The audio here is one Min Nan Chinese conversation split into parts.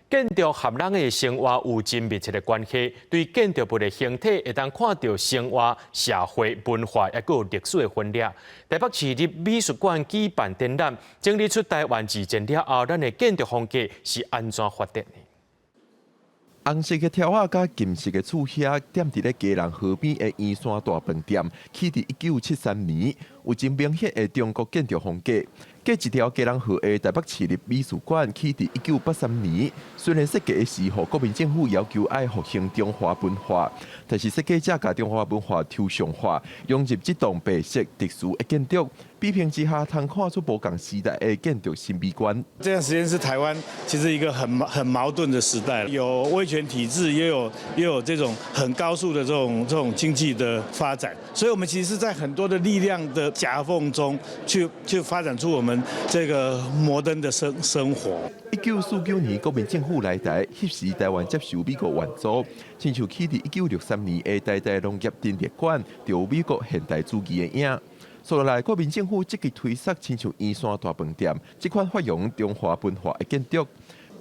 建築和人的生活有真密切的關係，對建築物的形體會當看著生活、社會、文化抑閣有歷史的分裂。台北市立美術館舉辦展覽，整理出台灣二戰了後，咱的建築風格是按怎發展的。紅色的柱仔佮金色的柱遐，踮佇咧基隆河邊的圓山大飯店，起佇1973年，有真明顯的中國建築風格。隔一條基隆河的台北市立美術館，起佇1983年。雖然設計時，予國民政府要求愛復興中華文化，但是設計者共中華文化抽象化，融入這棟白色特殊的建築，比拼之下，通看出無仝時代的建築新美觀。這段時間是台灣其實一個很矛盾的時代，有威權體制，也有這種很高速的這種經濟的發展，所以我們其實是在很多的力量的夾縫中去發展出我們這個摩登的生活。1949年，國民政府來台，彼時台灣接受美國援助，親像起佇1963年的台大農業陳列館，就有美國現代主義的影。紲落來，國民政府積極推捒親像圓山大飯店這款發揚中華文化的建築。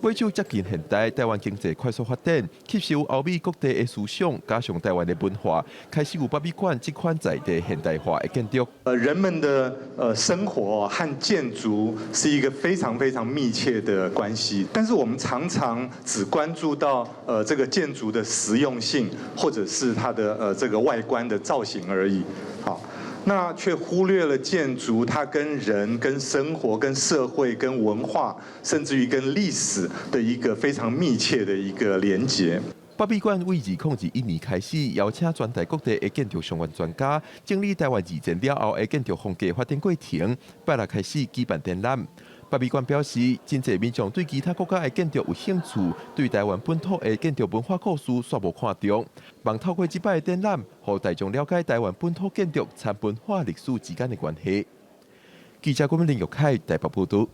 尾手接近現代，台灣經濟快速發展，吸收歐美各地的思想，加上台灣的文化，開始有北美館這款在地現代化的建築。人們的生活和建築是一個非常非常密切的關係，但是我們常常只關注到這個建築的實用性，或者是它的這個外觀的造型而已。好，那卻忽略了建築它跟人、跟生活、跟社會、跟文化，甚至於跟歷史的一個非常密切的一個連結。北美館為2021年開始，邀請全台各地的建築相關專家，整理台灣二戰了後的建築風格發展過程，拜六開始舉辦展覽。北美館表示，真濟民眾對其他國家的建築有興趣，對台灣本土的建築文化故事煞無看重。望透過這擺的展覽，予大眾了解台灣本土建築參文化歷史之間的關係。記者郭敏林玉凱台北報道。